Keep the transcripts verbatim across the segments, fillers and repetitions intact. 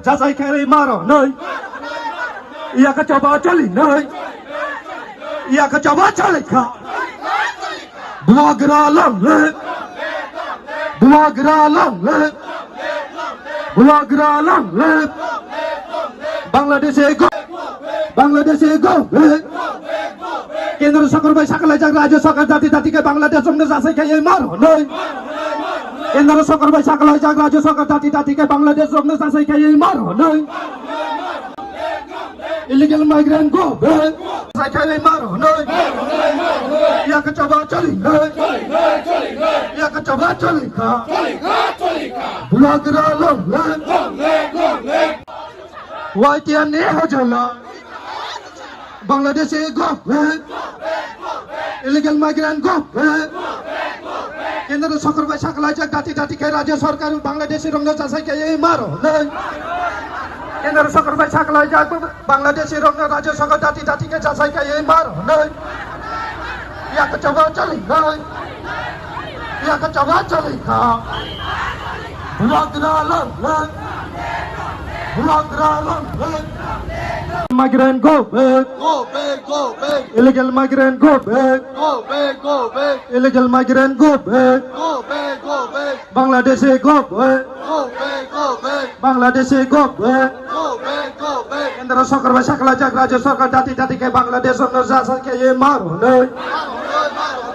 Jasai khe maro noi. Iya khe choba choli noi. Iya khe choba choli kha. Buagra long live. Buagra long live. Buagra long live. Bangladesh go. Bangladesh go. Kendra sorkar bai sakalaijak Rajya sorkar jati jati khe Bangladesh rokno jasai khe maro noi. Kendra sorkar bai sakalaijak Rajya sorkar jati jati khe Bangladesh rokno jasai khe maro noi. Illegal migrant go back. Jasai khe maro noi. Iya khe choba choli noi. Iya khe choba choli kha. Buagra long live. Y T F ni hojala. Bangladeshi go back. Illegal migrant go back. Kendra sorkar bai sakalaijak dati dati khe Rajya sorkar Bangladeshi rokno jasai khe maro noi. Kendra sorkar bai sakalaijak Bangladeshi rokno Rajya sorkar dati dati khe jasai khe maro noi. Yak choba choli noi. Yak choba choli kha. Buagra long live. Buagra long live. Migrant go back. Go back, go back. Illegal migrant go back. Go back, go back. Illegal migrant go back. Go back, go back. Bangladeshi go back. Go back, go back. Bangladeshi go back. Go back, go back. Kendra sorkar bai sakalaijak Rajya sorkar dati dati khe Bangladesh rokno jasai khe maro noi.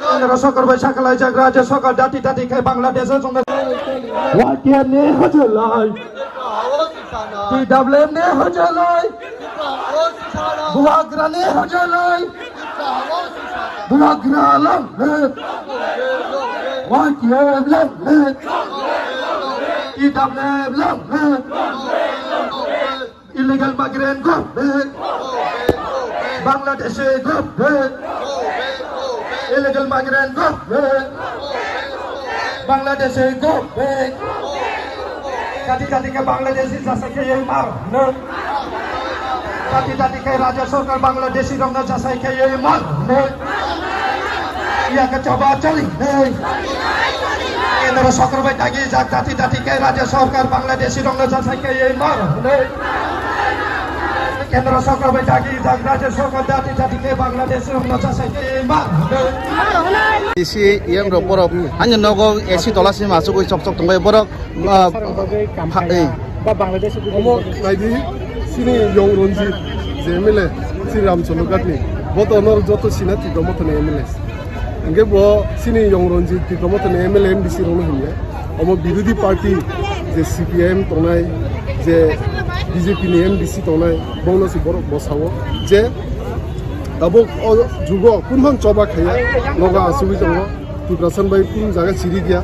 Kendra sorkar bai sakalaijak Rajya sorkar dati dati khe Bangladesh rokno. Y T F ni hojolai. T W F ni hojolai. Buagra ni hojolai. Buagra long live. Y T F long live. T W F long live. Illegal migrant go back. Bangladeshi go back. Illegal migrant go back. Bangladeshi go back. Jati jati khe Bangladeshi jasai khe maro noi. Jati jati khe Rajya sorkar Bangladeshi rokno jasai khe maro noi. Iya khe choba choli noi. Kendra sorkar bai dagi jak dati dati khe Rajya sorkar Bangladeshi rokno jasai khe maro noi. Kendra sorkar bai dagi jak Rajya sorkar dati dati khe Bangladeshi rokno jasai khe maro noi. Isi yang rok borok hanya nogo A C tola si masuk ui chok chok tongbai borok. Ah, Sarang bagwi kam ha, khaina, eh. Ba Bangladesh Omo naidi sini Yong Ranjit je M L A si Ramchandra Ghat ni. Bo to nor joto sina Tipra Motha ni M L A. Hingke bo sini Yong Ranjit Tipra Motha ni M L A M D C rokno himle. Omo birodhi party je C P I M tongnai, je B J P ni M D C tongnai, bono si borok bosao je tabuk o jugo kunphang choba khaiya, nogo asugwi tongo. Tiprasa bai kunu jaga chiri gya.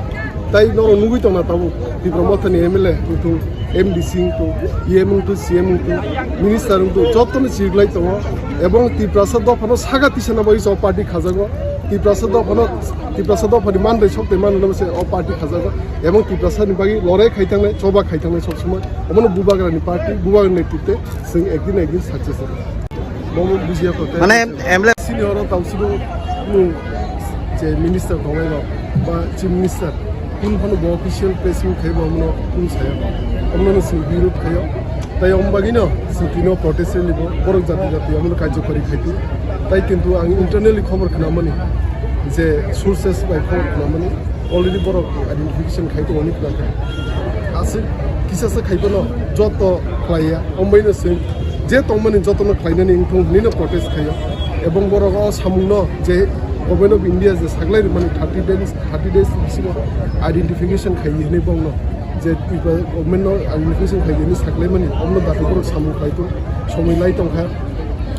Tai norok nugwi tongna tabuk Tipra Motha ni M L A wngthung, M D C wngthung, E M wngthung, C M wngthung, minister wngthung, jotono chiriklai tongo. Ebong Tiprasa dophano saka tisana bagwi se o party khajago. Tiprasa dophano, Tiprasa dophani mandai sok tei manwino se o party khajago. Ebong Tiprasa ni bagwi lorai khai thangnai, choba khai thangnai sob somoi. Omono Bubagrani party, Bubagrani netrite chwng ekdin na ekdin success wngnai. Bomo bujiya kote. Mane M L A sini oro tausibo kunu je minister tongnai rok ba chief minister kun phano bo official press meet khai bo amno kun saya. Amno no sing birod khayo. Tai om bagino sing tino protest rally bo borok jati jati amno kajjo kari khai tu. Tai kintu ang internally khobor khna mani je sources bai khobor khna mani. Already borok identification khai tongo ni plan. Aswk kisa se khai bono joto khlaiya. Ombaino se je tongmani jotono khlainani wngthung hinwi no protest khaio. Ebong borok o samungno je Government of India je saklai rwmani thirty days, thirty days bisingo identification khai hinwi bongno je government no identification khai hinwi saklaimani omno dati borok samung khlai tong somoi lai tongkha.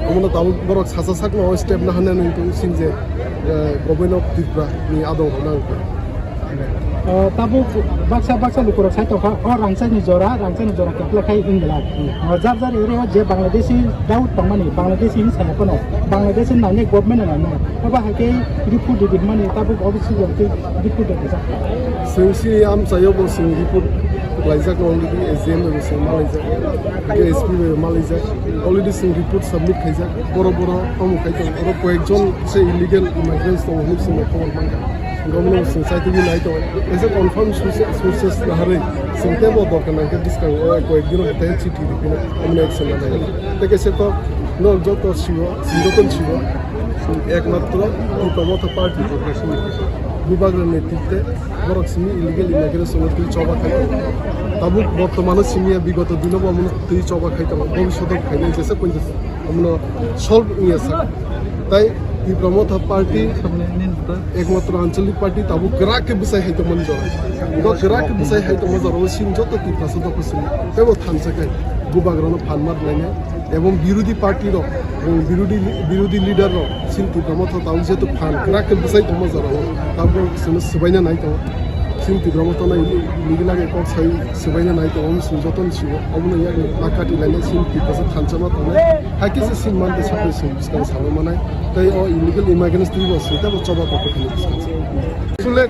Omono tabuk borok sacha sakno o step naharnani wngthung sini je, eh, Government of Tripura ni adong rok nang kha. O, tabuk baksa baksa lukurok sai tongkha, o rangchakni jora, rangchakni jora kepla khai wng belai. O, jar jar area o je Bangladeshi doubt tongmani, Bangladeshi hinwi saya phano, Bangladeshi nangni government no nangmani. Obo hai khe report ridi hwnmani tabuk office rok tei report rok rijak. Chwng sini amchaio bo chwng report laijak already, S D M bai bo chwng malaijak, S P bai bo malaijak. Already chwng report submit khaijak. Borok borok tamo khai tongo. Oro koyekjon se illegal immigrants tongo hinwi chwng khobor mankha. Gomno sing sai tigi nai to. Ese confirm sources, sources lahari sing tebo dorkar nangke bwskango o koyek dino tei chiti ripino omne action na nai. Tei kaisa to no joto sigo, sing joto sigo. Ekmatro Tipra Motha Party Bubagra netritwe borok simi illegal immigration no twi choba khai. Tabuk bortomano simi bigoto dino bo amno twi choba khai tamo. Bhobishoto khainai jesa kunjasa. Amno solve wngya sa. Tai Tipra Motha Party ekmatro anchalik party tabuk kwrak khe bwsai hai tongmani jora. Bo kwrak khe bwsai hai tongma jora o sin joto Tiprasa dopha sini. Tebo thansa khai Bubagrano phan mar lainai. Ebong birodhi party rok, ebong birodhi, birodhi leader rok, sin Tipra Motha tabuk jeto phan kwrak khe bwsai tongma jora o. Tabuk sini swbaina nai tongo. Sin Tipra Motha nai nigi lage kok sai swbaina nai tongo, sin joto ni sigo. Omo no yak ma kati lainai sin Tiprasa thansa ma tongo. Hai kisa sin man te sakni sin bwskang salo manai. Tei o illegal immigrants twi bo sin tebo choba kok khe bwskang. Sule,